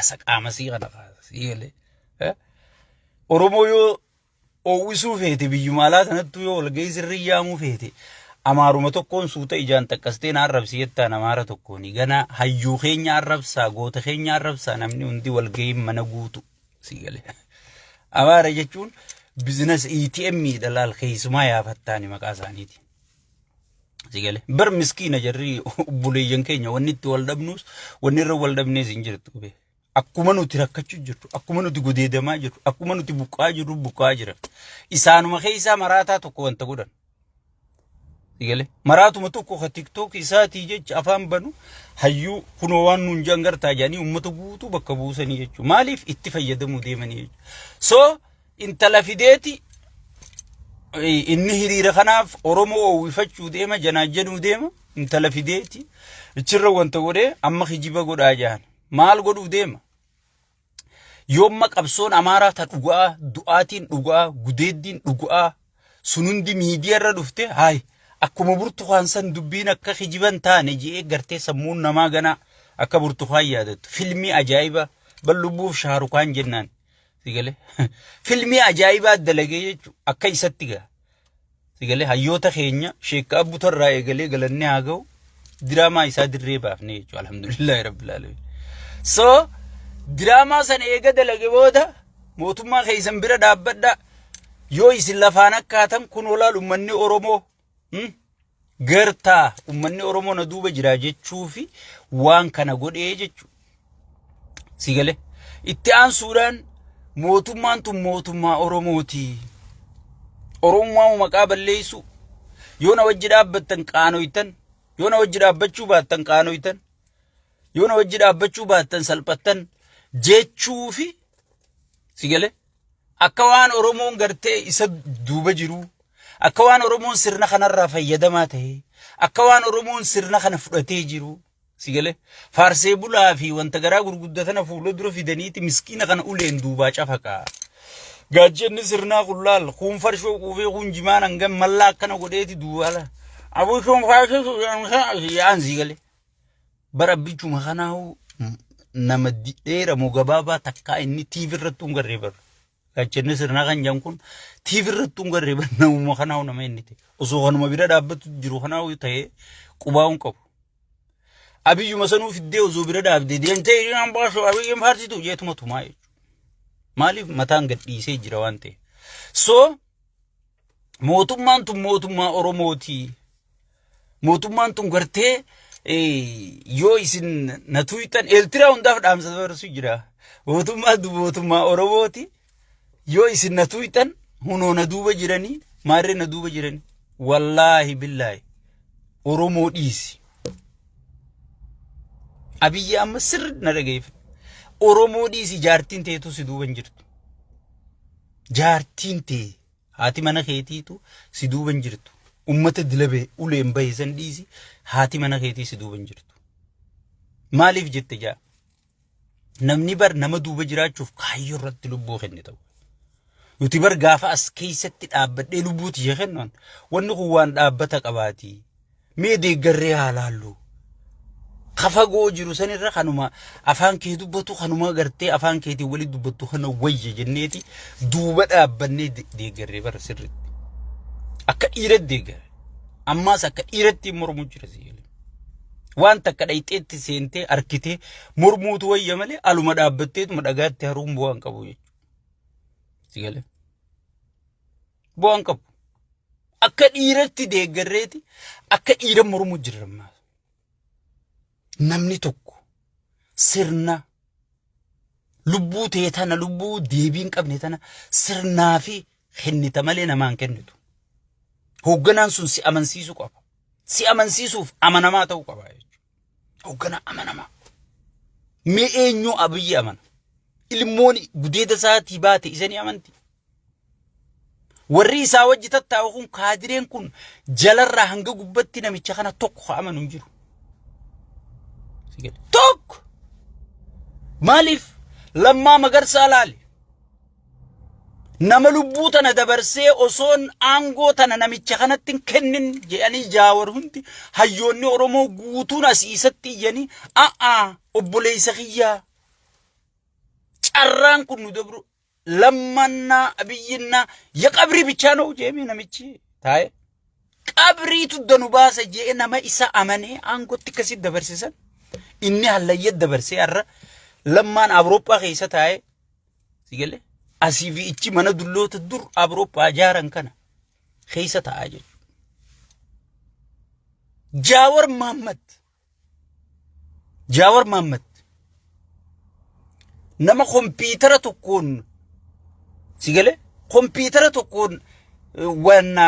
kaasa qaama sii kana kaasa sii galee. Oromoo yoo oowwisuu feete biyyuma alaa sanattuu yoo walgahii sirrii yaamuu feete amaaruma tokkoon suuta ijaan xaqqastee na arrabsi jettaan amaara tokkoon gana hayyuu keenya arrabsaa goota keenya arrabsaa namni hundi walgahiin mana guutu sii galee. Amaara jechuun bizinas ATM dha laal keessumaa yaafattaani maqaa isaaniiti. Si galee bar miskiina jarri obboleeyyan keenya wanni itti wal dhabnus wanni irra wal dhabnees hin jirtu. Akkuma nuti rakkachuu jirru, akkuma nuti gudeedamaa jirru, akkuma nuti buqqaa jirru buqqaa jira. Isaanuma keessaa maraataa tokko wanta godhan. Si galee maraatuma tokko ka tiktook isaatii jecha afaan banu hayyuu kunoo waan nuun jedhan gartaa jedhanii uummata guutuu bakka buusanii jechuudha. Maaliif itti fayyadamuu deemanii jechuudha. So intala fideeti inni hiriira kanaaf Oromoo oowwifachuu deema janaajjanuu deema intala fideeti ichirra wanta godhee amma kijiba godhaa jahan maal godhuu deema. Yoomma qabsoon Amaaraa ta dhugaa du'aatiin dhugaa gudeeddiin dhugaa sun hundi miidiyaa irra dhufte haay akkuma burtukaan san dubbiin akka kijiban taane je'ee gartee sammuun namaa ganaa akka burtukaan yaadattu filmii ajaa'ibaa bal lubbuuf shaarukaan jennaan sigalee filmii ajaa'ibaa dalagee jechuun akka isatti gaa sigalee hayyoota keenya sheekka abbutarraa eegalee galannee haa ga'u diraamaa isaa dirree baafne jechuudha alhamdulillahi rabbil alamin so diraamaa sana eega dalage booda mootummaa keessan bira dhaabbadha yoo isin lafaan akkaatan kun olaal ummanni Oromoo gartaa ummanni Oromoo na duuba jira jechuu fi waan kana godhee jechuu si galee itti aansuudhaan mootummaan tun mootummaa Oromooti. Oromummaa maqaa balleessu yoo na wajji dhaabbattan qaanoytan yoo na wajji dhaabbachuu baattan qaanoytan yoo na wajji dhaabbachuu baattan salphattan jechuu fi si galee akka waan Oromoon gartee isa duuba jiru akka waan Oromoon sirna kanarraa fayyadamaa ta'e akka waan Oromoon sirna kana fudhatee jiru si galee faarsee bulaa fi wanta garaa gurguddaa tana fuula dura fidaniiti miskiina kana uleen duubaa cafaqaa. Gaachanni sirnaa kun laal kuun farshoo quufee kuun jimaan hangam mallaa akkana godheeti duubaa laal. Abushoon faasee yaan si galee. Bara bichuma kanaa'u nama dheera moo gabaabaa takkaa inni TV irratti hin garree bara. Gaachanni sirnaa kan jedhan kun TV irratti hin garree bara namuma kanaa'u nama inni ta'e. Osoo kanuma bira dhaabbatu jiru kanaa'u ta'ee qubaa hin qabu. Abiyyuma sanuu fiddee osoo bira dhaabdee deemtee hiriiraan baasu abiyyiin faarsitu jeetuma tumaa jechuudha. Maaliif mataan gad dhiisee jira waan ta'eef. So mootummaan tun mootummaa Oromooti. Mootummaan tun gartee yoo isin na tuuyxan Eeltiraa hundaaf dhaamsa dabarsu jira. Mootummaan tun mootummaa Oromooti. Yoo isin na tuuyxan hunoo na duuba jiranii maarree na duuba jiranii. Wallaahi billaahi Oromoo dhiisi. Abiyyi amma sirri na dhageeffadhu. Oromoo dhiisi jaartiin teetu si duuba hin jirtu. Jaartiin tee haati mana keetiitu si duuba hin jirtu. Ummata dilabe uleen bahe san dhiisi haati mana keetii si duuba hin jirtu. Maaliif jette jaa? Namni bar nama duuba jiraachuuf kaayyoo irratti lubbuu kenne ta'u. Nuti bar gaafa as keessatti dhaabbadhee lubbuu tiyya kennuun wanni kun waan dhaabbata qabaati. Mee deeggarree haa laallu. Ka fagoo jiru sanirra kanuma afaan kee dubbatu kanuma gartee afaan keetiin walitti dubbattu kana wayya jenneeti duuba dhaabbannee deeggarree bara sirriitti. Akka dhiiratti deeggarre. Ammaas akka dhiiratti mormu jira si galee. Waan takka dhayxeetti seentee arkitee mormuutu wayya malee aluma dhaabbatteetuma dhagaatti haruun bu'aa hin qabu jechuudha. Si galee. Bu'aa hin qabu. Akka dhiiratti deeggarreeti akka dhiira mormu jirra ammaas. Namni tokko sirna lubbuu tee tana lubbuu deebii hin qabne tana sirnaa fi kennita malee namaan kennitu. Hoogganaan sun si amansiisuu qaba. Si amansiisuuf amanamaa ta'uu qaba jechuudha. Hoogganaa amanamaa. Mee eenyu Abiyyi amana? Ilmoon gudeeda isaatii baate isa ni amanti. Warri isaa wajji tattaa'u kun kaadireen kun jalarraa hanga gubbatti namicha kana tokko ka amanu hin jiru. Tokko! Maaliif Lammaa Magarsaa laali? Nama lubbuu tana dabarsee osoon aangoo tana namicha kanatti hin kennin jedhanii jaawar hundi hayyoonni Oromoo guutuun asii isatti iyyanii a'aa obboleessa kiyyaa. Carraan kun nu dabru lammannaa abiyyinaa ya qabrii bichaa na'u jeemee namichi taa'e. Qabriitu danu baasa jee nama isa amanee aangootti akkasitti dabarsisan. Inni hallayya dabarsee har'a lammaan Awurooppaa keessa taa'ee si galee asii fi ichi mana dulloota dur Awurooppaa ijaaran kana keessa taa'aa jechuudha. Jaawar Mahaammad Jaawar Mahaammad nama kompiitara tokkoon si galee kompiitara tokkoon wanna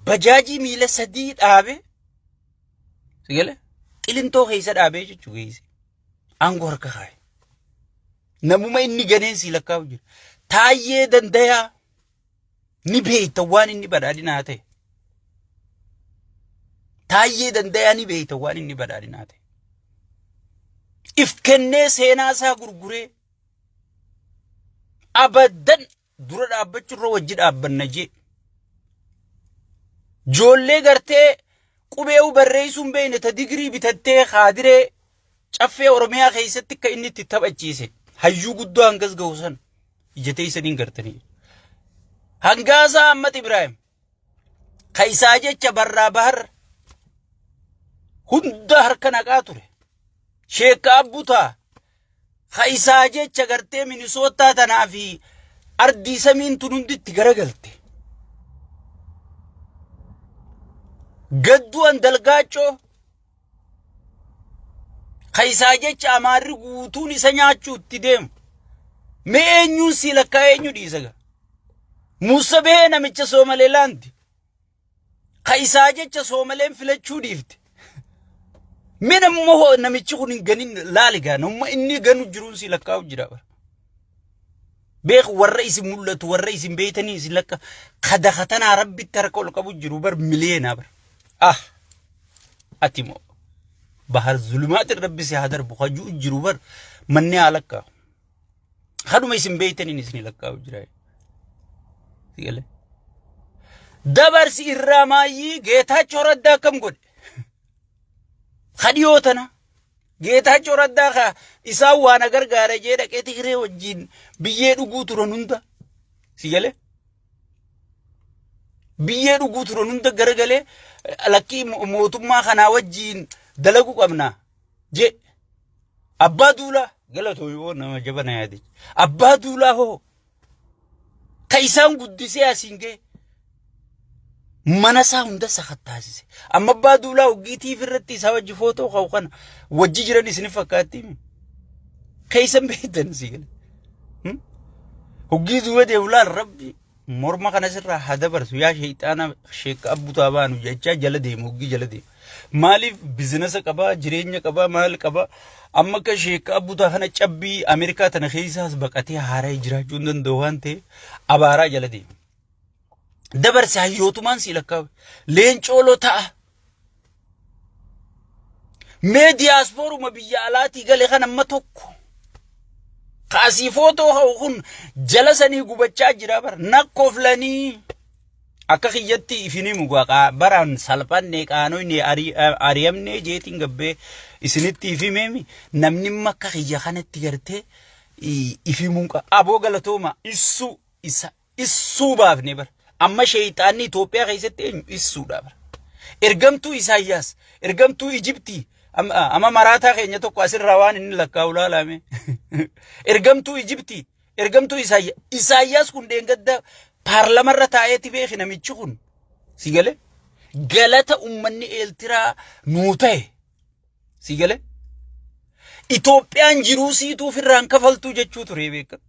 bajaajii miila sadii dhaabe si galee qilintoo keessa dhaabee jechuu geesse aangoo harka kaa'e. Namuma inni ganeen sii lakkaa'u jira. Taayyee dandayaa ni beekta waan inni badhaadhinaa ta'e. Taayyee dandayaa ni beekta waan inni badhaadhinaa ta'e. If kennee seenaa isaa gurguree abaddan dura dhaabbachuurra wajji dhaabbanna jee. Joollee gartee qubee'uu barreessuu hin beekne ta digirii bitattee kaadiree caffee Oromiyaa keessatti akka inni itti taphachiise hayyuu guddoo hangas gahu sana ija teessaniin gartanii. Hangaasaa Ahmad Ibraahim ka isaa jecha barraa bahar hunda harka naqaa ture. Sheekka Abbutaa ka isaa jecha gartee Minisootaa tanaa fi ardii samiin tun hundi itti garagalte. Gadduu Andalgaachoo Ka isaa jecha amaarri guutuun isa nyaachuu itti deemu. Mee eenyuun sii lakkaa eenyu dhiisa gaa? Muussa bahee namicha Soomaleelaandi. Ka isaa jecha Soomaleen filachuu dhiifte. Mee namuma hoo namichi kun hin ganin laali gaa namuma inni ganu jiruun sii lakkaa'u jira bara. Beek warra isin mul'atu warra isin beeytanii isin lakka kadakatanaa rabbitti harka ol qabu jiru bar miliyeenaa bar. Ah ati moo bahar zulumaatiin rabbi si haa darbu hajuu jiru bar manni haa lakkaa'u. Haduma isin beeytaniin isin lakkaa'u jira. Sigale. Dabarsi irraa maayyii Geetaachoo Raddaa akkam godhe? Kadhiyoo tana. Geetaachoo Raddaa ka isaan waa na gargaara jee dhaqee Tigree wajjin biyyee dhuguu turan hunda. Sigale. Biyyee dhuguu turan hunda garagalee lakkii mootummaa kanaa wajjin dalaguu qabna jee. Abbaa duulaa galatoo yoo nama jabana yaade. Abbaa duulaa hoo ka isaan guddisee asiin ga'e mana isaa hunda sakattaasise. Amma abbaa duulaa hoggiitiif irratti isaa wajji footoo ka'u kana wajji jiran isin fakkaatti. Keessan beektan si gala. Hoggii duuba deemu laal rabbi morma kana sirraa haa dabarsu yaa sheexaana sheekka abbutaa baanu jechaa jala deemu hoggii jala deemu. Maaliif bizinasa qabaa jireenya qabaa maal qabaa amma akka sheekka abbutaa kana cabbii Ameerikaa tana keessaas baqatee haara'ee jiraachuu hin danda'u waan ta'eef abaaraa jala deema. Dabarse hayyootumaan sii lakkaa'u. Leencooloo ta'a. Mee diyaaspooruma biyya alaatii gale kan amma tokko. Kaasii footoo ka'u kun jala sanii gubachaa jira bara nakkooflanii. Akka kiyyatti ifin himu baraan salphanne qaanoyne ari'amne jeetiin gabbee isinitti if himeemi namni imma akka kiyya kanatti gartee if himuun qaba. Aboo galatooma issuu isa issuu baafne bara. Amma sheeyxaanni Itoophiyaa keessatti eenyu issuudha bara. Ergamtuu Isaayyaas, ergamtuu Ijiptii, amma maraataa keenya tokko asirraa waan inni lakkaa'u laalame. Ergamtuu Ijiptii, ergamtuu Isaayyaas. Isaayyaas kun dheengadda paarlamarra taa'eeti beeki namichi kun. Si galee? Galata uummanni Eeltiraa nuu ta'e. Si galee? Itoophiyaan jiruu siituu ofirraan kafaltuu jechuu ture beekadhu.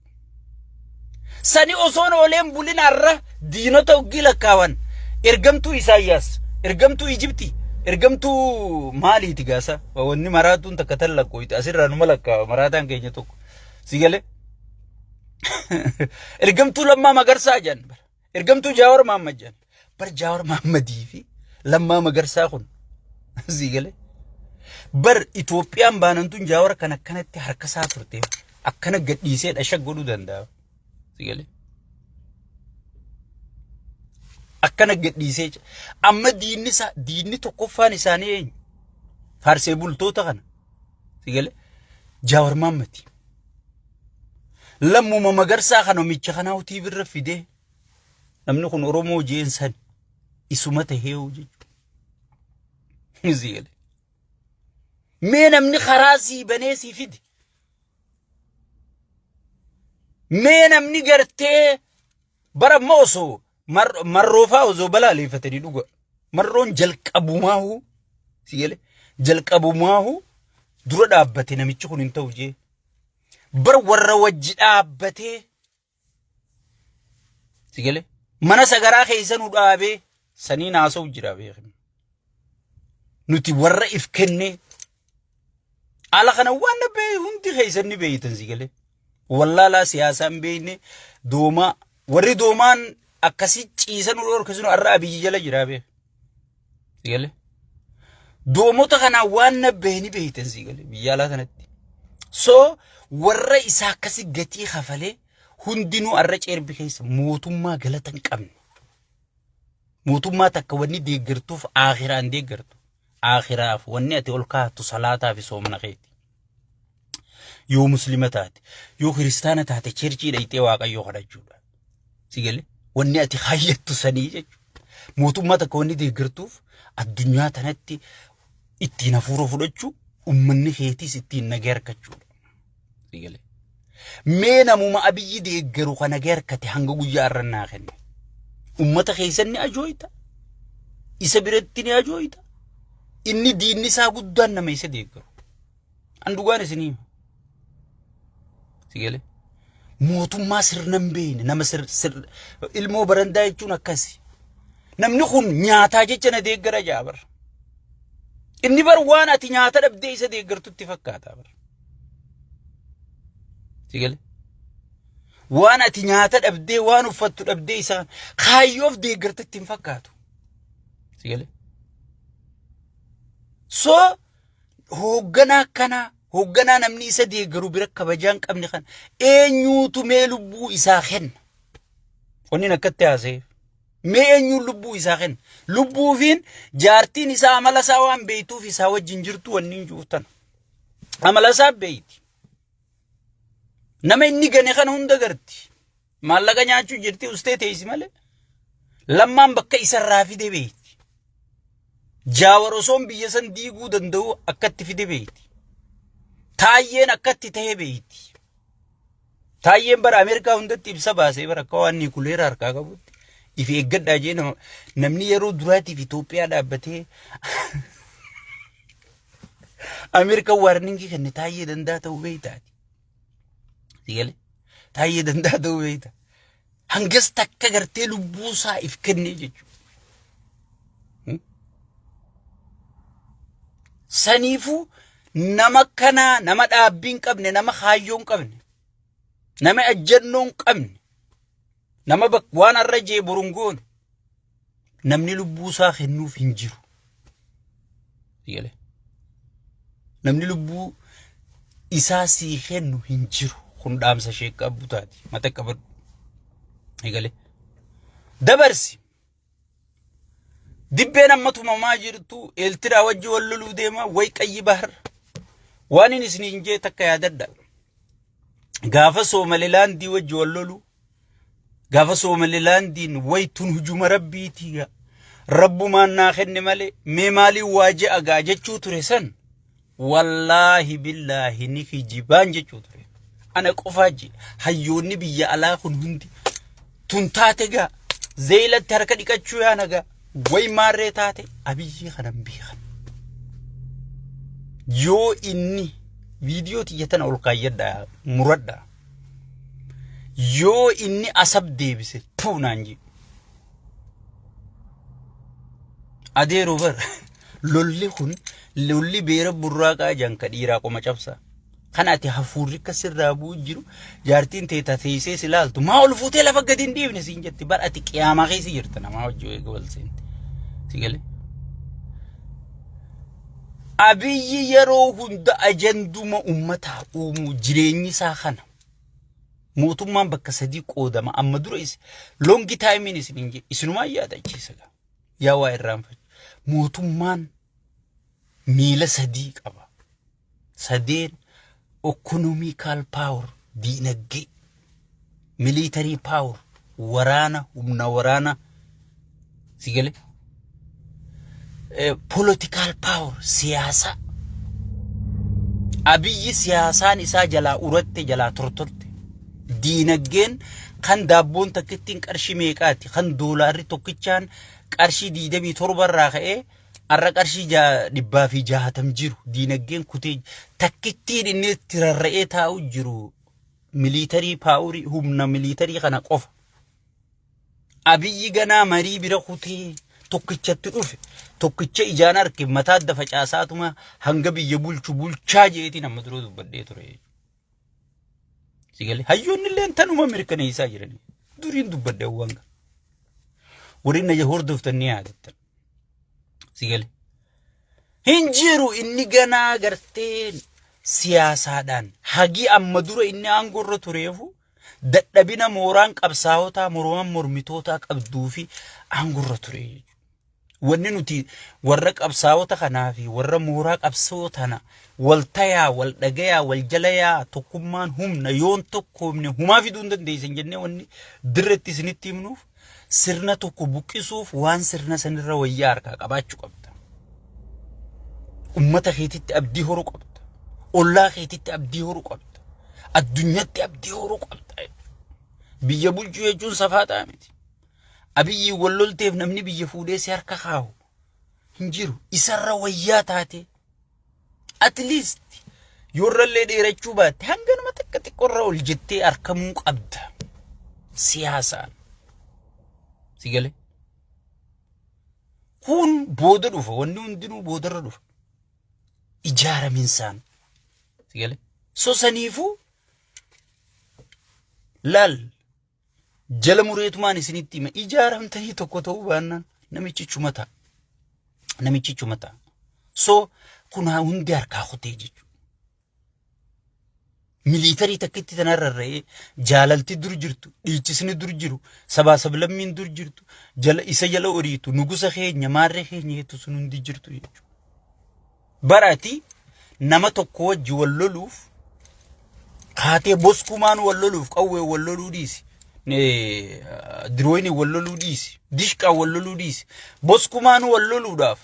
Sani osoon ooleen bulin har'a diinota hoggii lakkaawan ergamtuu Isaayyaas, ergamtuu Ijiptii, ergamtuu maaliiti gaasa? Wanni maraatuun takka tan lakkooyte asirraa numa lakkaawa maraataan keenya tokko. Si galee? Ergamtuu Lammaa Magarsaa jedhan bara. Ergamtuu Jaawar Mahaammad jedhan. Bar Jaawar Mahammadii fi Lammaa Magarsaa kun sii galee. Bar Itoophiyaan baanantuun Jaawar kan akkanatti harka isaa turte akkana gadhiisee dhashag godhuu danda'a. Sii galee. Akkana gadhiisee amma diinni isaa diinni tokkoffaan isaanii eenyu? Faarsee bultoota kana. Sii galee. Jaawar Mahaammadi. Lammuma Magarsaa kan namicha kanaa TV irra fidee namni kun Oromoo jeen san isuma tahee jechuudha. Ziile. Mee namni karaa sii banee sii fide. Mee namni gartee bara amma osoo marroofaa osoo balaaleeffatanii dhuga. Marroon jalqabumaahu si galee jalqabumaahu dura dhaabbate namichi kun hin ta'u jee. Bar warra wajji dhaabbatee si galee mana sagaraa keessa nu dhaabee saniin haasa'u jira beekni. Nuti warra if kennee ala kana waan na bee hundi keessan ni beeytan si galee. Wallaalaa siyaasaa hin beekne doomaa warri doomaan akkasii ciisan nu dhorke sun har'a Abiyyi jala jira beek. Si galee. Doomota kanaan waan na bahe ni beektan si galee biyya alaa kanatti. So warra isaa akkasii gatii kafalee hundinuu har'a ceerbi keessa mootummaa galata hin qabne. Mootummaa takka wanni deeggartuuf aakhiraan deeggartu. Aakhiraaf wanni ati ol kaa'attu salaataa fi soomana keeti. Yoo muslima taate, yoo kiristaana taate cherchii dhayxee waaqayyoo kadhachuudha. Si galee wanni ati kaayyattu sanii jechuudha. Mootummaa takka wanni deeggartuuf addunyaa tanatti ittiin hafuura fudhachuu, ummanni keetiis ittiin nagaa argachuudha. Si galee. Mee namuma Abiyyi deeggaru kan nagaa argate hanga guyyaa har'a naa kenne. Ummata keessan ni ajooyta. Isa biratti ni ajooyta. Inni diinni isaa guddaan nama isa deeggaru. An dhugaan isinii hima. Si galee? Mootummaa sirna hin beekne nama sir, sir, ilmoo barandaa jechuun akkasi. Namni kun nyaataa jecha na deeggara jaa bar. Inni bar waan ati nyaata dhabdee isa deeggartutti fakkaata bar. Si galee? Waan ati nyaata dhabdee waan uffattu dhabdee isa kaayyoof deeggartutti hin fakkaatu. Si galee? So hoogganaa akkanaa hoogganaa namni isa deeggaru bira kabajaa hin qabne kana eenyuutu mee lubbuu isaa kenna? Wanni akkatti haasa'eef. Mee eenyuun lubbuu isaa kenna? Lubbuufiin jaartiin isaa amala isaa waan beektuuf isaa wajjin jirtu wanni hin jiru tana. Amala isaa beekti. Nama inni gane kana hunda garti. Maallaqa nyaachuu jirti ustee teessi malee. Lammaan bakka isarraa fide beekti. Jaawar osoon biyya san diiguu danda'u akkatti fide beekti. Taayyeen akkatti ta'e beekti. Taayyeen bara Ameerikaa hundatti ibsa baasee bara akka waan niikuleera harkaa qabutti ifi eeggadhaa jee nama namni yeroo duraatiif Itoophiyaa dhaabbatee Ameerikaan waarningii kenne Taayyee danda'a ta'uu beektaati. Si galee? Taayyee danda'a ta'uu beekta. Hangas takka gartee lubbuu isaa if kennee jechuudha. Saniifuu nama kanaa nama dhaabbii hin qabne, nama kaayyoo hin qabne, nama ejjennoo hin qabne, nama waan har'a jee boru hin goone, namni lubbuu isaa kennuuf hin jiru. Si galee? Namni lubbuu isaa sii kennu hin jiru. Kun dhaamsa sheekka abbutaati. Mata qabadhu. Egalee. Dabarsi. Dibbeen amma tumamaa jirtu Eeltiraa wajji wal loluu deema way qayyi bahar. Waan inni isiniin jee takka yaadadha. Gaafa Soomalilaandii wajji wal loluu Gaafa Soomalilaandiin way tun hujuma rabbiitii gaa. Rabbumaan naa kenne malee mee maaliin waa je'a gaa jechuu ture san wallaahi billaahi ni kijibaan jechuu ture. Ana qofaa je hayyoonni biyya alaa kun hundi tun taate gaa zeeylatti harka dhiqachuu yaana gaa way maarree taate Abiyyii kanan beekan. Yoo inni viidiyoo tiyya tana ol kaayyadhaa muradhaa. Yoo inni Asab deebise tuu naan jedhe. Adeeroo bar lolli kun lolli beera burraaqaa jedhan ka dhiiraa qoma cabsaa. Kan ati hafuurri akka sirraa bu'u jiru jaartiin tee tateessee si laaltu maa ol fuutee lafa gadi hin dhiifne siin jetti bar ati qiyaamaa keessa jirta namaa wajji eega wal seente. Si galee? Abiyyi yeroo hunda ajanduma ummataa uumuu jireenyi isaa kana. Mootummaan bakka sadii qoodama amma dura is longi taayimiin isin hin jedhe isinumaan yaadachiisa gaa. Yaa waa irraanfachu. Mootummaan miila sadii qaba. Sadeen economical power diinagdee. Military power, waraana, humna waraana, si galee, political power, siyaasa. Abiyyi siyaasaan isaa jalaa uratte, jalaa tortorte. Diinagdeen kan daabboon takkittiin qarshii meeqaati, kan doolaarri tokkichaan qarshii 27 irraa ka'ee har'a qarshii 160 jiru. Diinagdeen kutee, takkittiin inni itti rarra'ee taa'u jiru military power, humna military kana qofa. Abiyyi ganaa marii bira kutee tokkichatti dhufe, tokkicha ijaan arke, mataa adda facaasaatuma hanga biyya bulchu bulchaa jeetiin amma dura dubbadhee ture. Sigalee, hayyoonni illee tanuma mirkaneessaa jiran, duriin dubbadhee waan kana. Warri na hordoftan ni yaadattan. Sigalee. Hin jiru, inni ganaa gartee siyaasaadhaan hagi amma dura inni aangoo irra tureefu dadhabina mooraan qabsaawotaa, mormaan mormitootaa qabduu fi aangoo irra ture jechuudha. Wanni nuti warra qabsaa'ota kanaa fi warra mooraa qabsoo tana wal tayaa, wal dhagayaa, wal jalayaa, tokkummaan humna, yoon tokkoomne humaa fiduu hin dandeessan jennee wanni dirretti isinitti himnuuf, sirna tokko buqqisuuf waan sirna sanirra wayyaa harkaa qabaachuu qabda. Ummata keetitti abdii horuu qabda. Ollaa keetitti abdii horuu qabda. Addunyatti abdii horuu qabda. Biyya bulchuu jechuun safaaxaa miti. Abiyyi wal lolteef namni biyya fuudhee si harka kaahu hin jiru. Isarra wayyaa taate, at least yoorrallee dheerachuu baatte, hanganuma xiqqa xiqqoorra ol jettee argamuu qabda. Siyaasaan. Si galee? Kun booda dhufa. Wanni hundinuu boodarra dhufa. Ijaaraminsaan. Si galee? So saniifuu laal, jala mureetumaan isinitti hima, ijaaramtanii tokko ta'uu baannaan namichi chuma ta'a. Namichi chuma ta'a. So kun hundi harkaa kutee jechuudha. Military takkitti tanarra ra'ee jaalalti dur jirtu, dhiichisni dur jiru, sabaa sablammiin dur jirtu, jala isa jala oriitu, nugusa keenya, maarree keenya jettu sun hundi jirtu jechuudha. Barati nama tokko wajji wal loluuf kaatee, boskumaan wal loluuf, qawwee wal loluu dhiisi. Dirooyinii wal loluu dhiisi. Dishqaa wal loluu dhiisi. Boskumaan wal loluudhaaf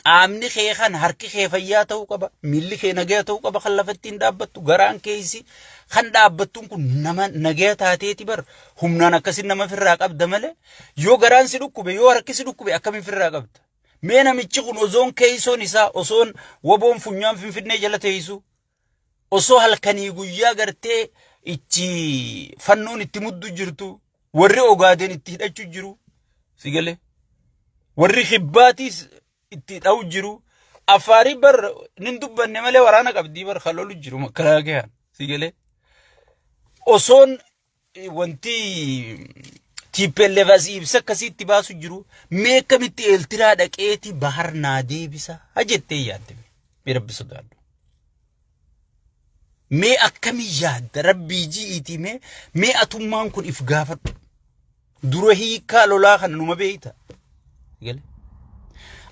qaamni kee kan harki kee fayyaa ta'uu qaba. Miilli kee nagaya ta'uu qaba, kan lafatti hin dhaabbattu. Garaan keessi kan dhaabbattuun kun nama nagaya taateeti bar. Humnaan akkasin nama firraa qabda malee, yoo garaan si dhukkube, yoo harki si dhukkube, akkamiin firraa qabda? Mee namichi kun osoon keessoon isaa, osoon waboon funyaan Finfinnee jala teessu, osoo halkanii guyyaa gartee ichi fannoon itti muddu jirtu, warri Ogaadeen itti hidhachuu jiru, si galee, warri Kibbaatiis itti dha'u jiru, Afaarii bar nin dubbanne malee waraana qabdii bar, kan lolu jiru makkalaakiyaan, si galee, osoon wanti TPLF asii ibsa akkasiitti baasu jiru, mee akkamitti Eeltiraa dhaqeeti bahar naa deebisa ha jettee yaadde? Mee Rabbi sodaadhu. Mee akkamii yaadda? Rabbii ji'iitii mee atummaan kun if gaafadhu. Dura hiikaa lolaa kana numa beeyta.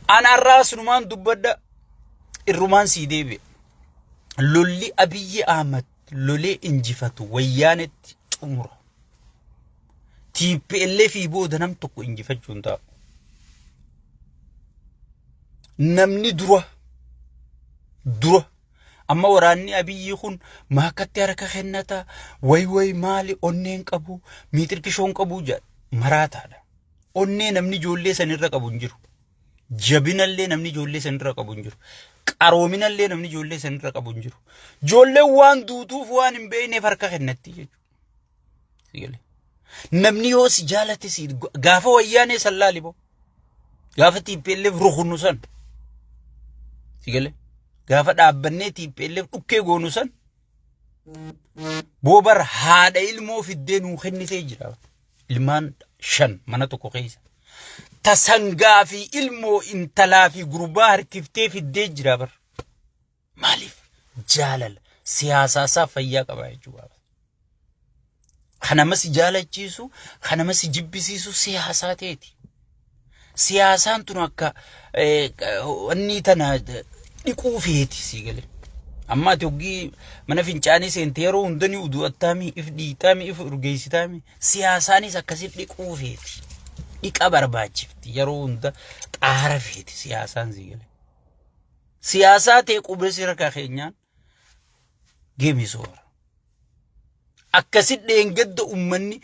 Ana har'aas numaan dubbadha, irrumaan sii deebi'a. Lolli Abiyyi Ahmad lolee injifatu Wayyaanetti xumura. TPLF booda nam tokko injifachuu hin taa'u. Namni dura dura amma waraanni Abiyyi kun maakatti harka kennata, way way, maali, onneen qabu, miixirkishoon qabu jedha, maraataadha. Onnee namni ijoollee sanirra qabu hin jiru. Jabinallee namni ijoollee sanirra qabu hin jiru. Qaroominallee namni ijoollee sanirra qabu hin jiru. Ijoolleen waan duutuuf waan hin beekneef harka kennatti jechuudha. Namni yoo si jaalate si gaafa Wayyaanee san laali boo. Gaafa TPLF rukunnu san. Si galee? Gaafa dhaabbannee TPLF dhukkee goonu san, boobar haadha ilmoo fiddee nuu kennitee jira. Ilmaan shan mana tokko keessa. Ta sangaa fi ilmoo intalaa fi gurbaa harkiftee fiddee jira bar. Maaliif? Jaalala siyaasaa isaa fayyaa qaba jechuudha. Kan nama si jaalachiisu, kan nama si jibbisiisu siyaasaa ta'eeti. Siyaasaan tun akka wanni tana dhiquu feeti, si galee. Amma ati hoggii mana fincaanii seente yeroo hunda ni udu'attaami, if dhiixaami, if urgeessitaami. Siyaasaanis akkasitti dhiquu feeti. Dhiqa barbaachifti, yeroo hunda xaara feeti siyaasaan, si gale. Siyaasaa ta'e qubee si harkaa keenyaan geemi soora. Akkasitti dheengadda uummanni